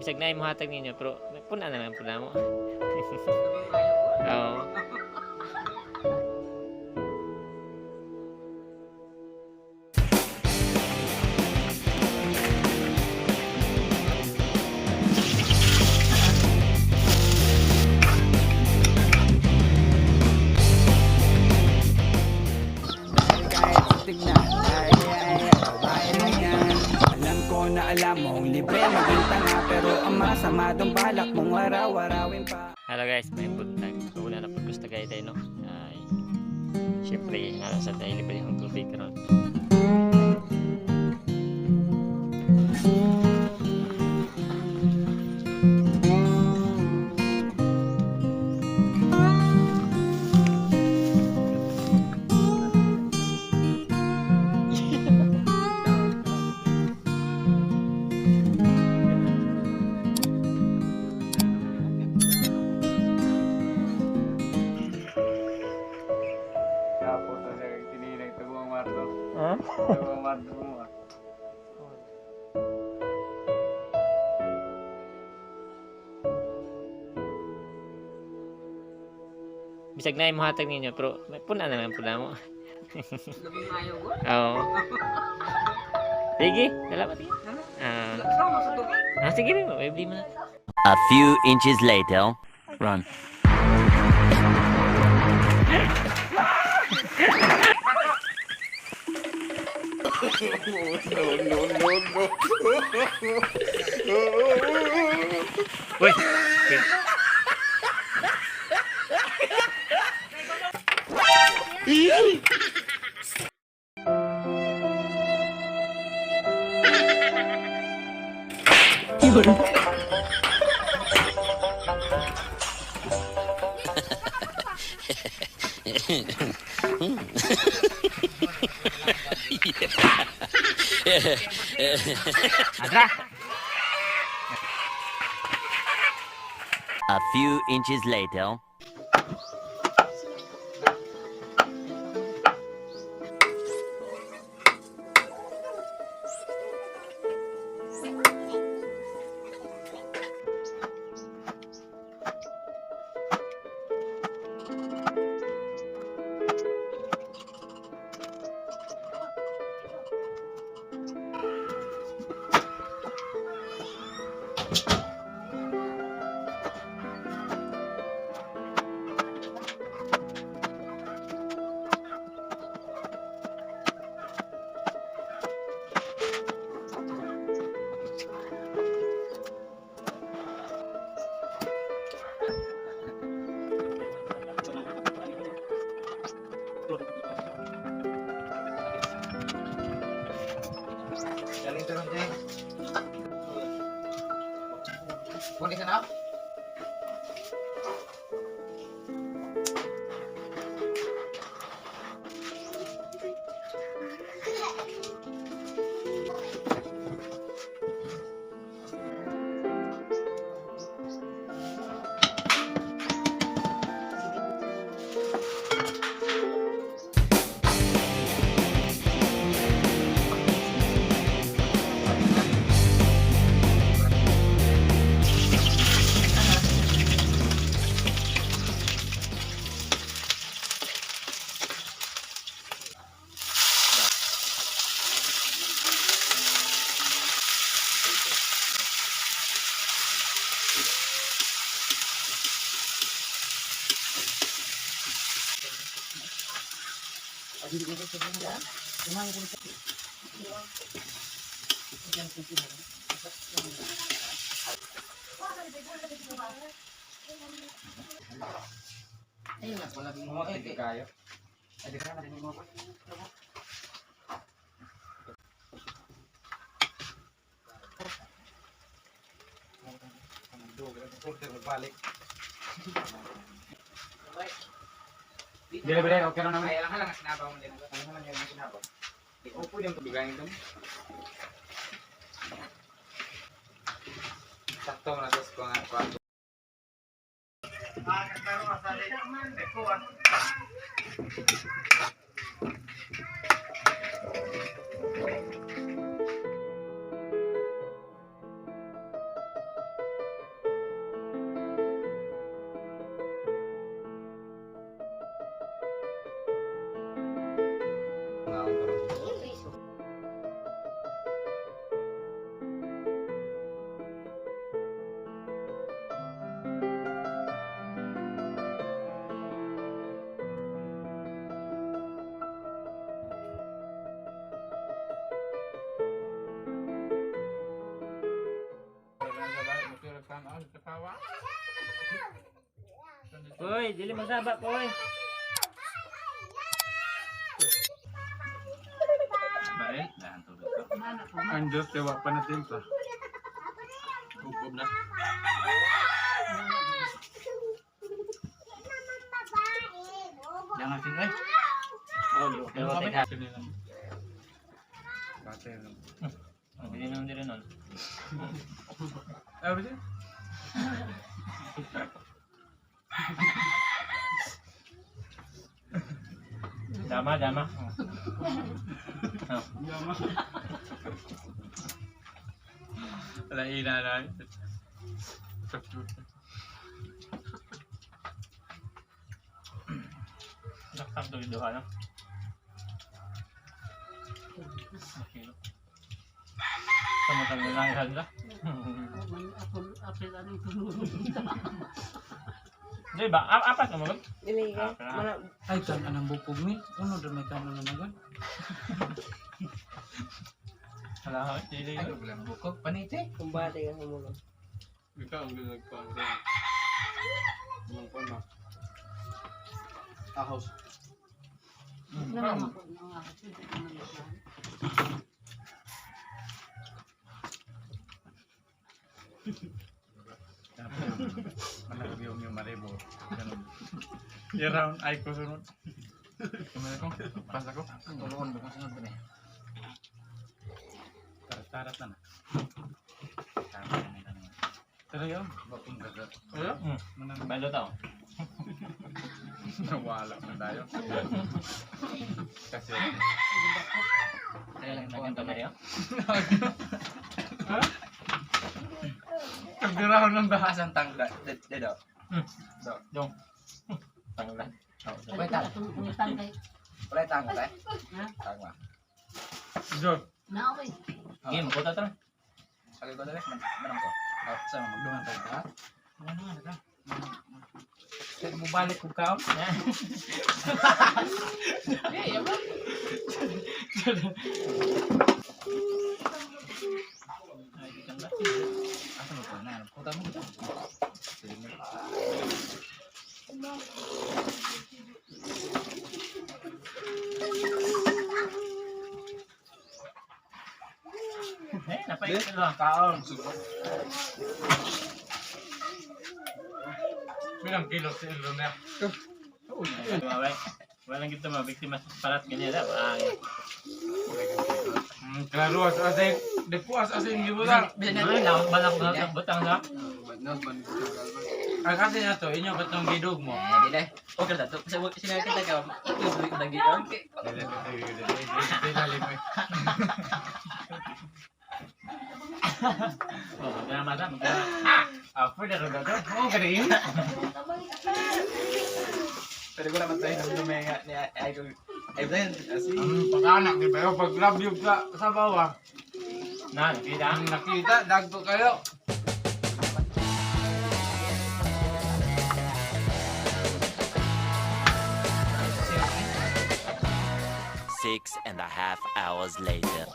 Bisag naay mohatag ninyo, pero puna na lang pud namo. Oo. Kahit sa tignan. Ay, ay, babae na yan. Alam ko na alam mong libre maging tanga, pero ang masama dong balak mong araw-arawin pa. Hello guys, may buntag. So, wala na pud gusto tayo, no? Ay, syempre, nara sa tayo libre ang tubig karon. Tapos sa tinilag taguang marto. Ha? Taguang marto mo ah. Bisag naay mohatag ninyo, pero puna na lang pud namo. Oo. Sige, salamat. Sige. Ah, sige rin, may mo na. A few inches later. Run. Uy! Okay. Adra! A few inches later. Galing to ron, Jay. Kunin ka na? Ay, kayo. Ay, di ka na mo. Dili bile, okay lang naman. Ay, alang lang sinabaw mo din. Alang lang yung sinabaw. Di upo yung tubigan ito. Sakto mo na sa ko nga kwarto. Poy, dili magsaba, Poy. Baril, dahan tubig ko. Ang Diyos, tiwa pa na timpla. Upob na. Yang asin ay. Pero teka. Bate lang. Ang dili nun, dili nun. Ah, ba siya? Dama, dama. Oh. Yama. Wala ina na. Daktak do duha no. Makilo. Sama kami lang handa. Di ba? Apat na mo? Dili ka. Ah, Mana Ay, kan anang bukog mi. Uno do may kanon na nagon. Wala ka, dili. Ay, walang bukog. Panite. kumbate ka humulong. Ikaw ang ginagpang. Anong pa na? Ahos. Manag yung yung maribo. Ganun. I-round ay ko sunod. Kumaya ko. Pasa ko. Tulungan ba kung sunod ba ni? Tarat-tarat na na. Tama na nila naman. Tara yun. Bakong gaga. Ano? Hmm. Manang Balo tao. nawala na tayo. Kasi Kaya lang Naganda ba niya? Pagdiraon ng bahas. Asan tangla? Dedo. Dong. Tangla. Wala tang. Wala tang ba? Tang ba? Jod. Game, kota tara. Sagay ko dali. Manang ko. Oh, sa magdungan tang ha. Ano nga ka? Kaya mubalik ko kaon. Asa mo ko na? Kota mo ko. Sige mo. Eh, napait ka. Kaon. Bilang kilo si Elon na. Wala. Walang gito mga biktima sa parat ganyan daw. Ah, Klaro as asin. Depo as asin gibutan. ay, lawak balak na butang na. Ang asin na to, inyo katong gidog mo. Eh, dili. Okay na to. Kasi sinabi kita ka. Tuloy ko lagi. Okay. Dili, dili, dili, dili, dili, dili. Oh, magdrama ta, magdrama. Ah, pwede rin ba to? Oo, ganun. Pero ko naman tayo ng lumenga ni ay ko. Ay ba yun? Asi. Ang pag-anak, di ba? Pag love ka sa bawah. Na, nakita. Ang nakita, dagto kayo. 6.5 hours later.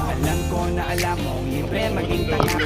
Alam ko na alam mong libre maging tanga.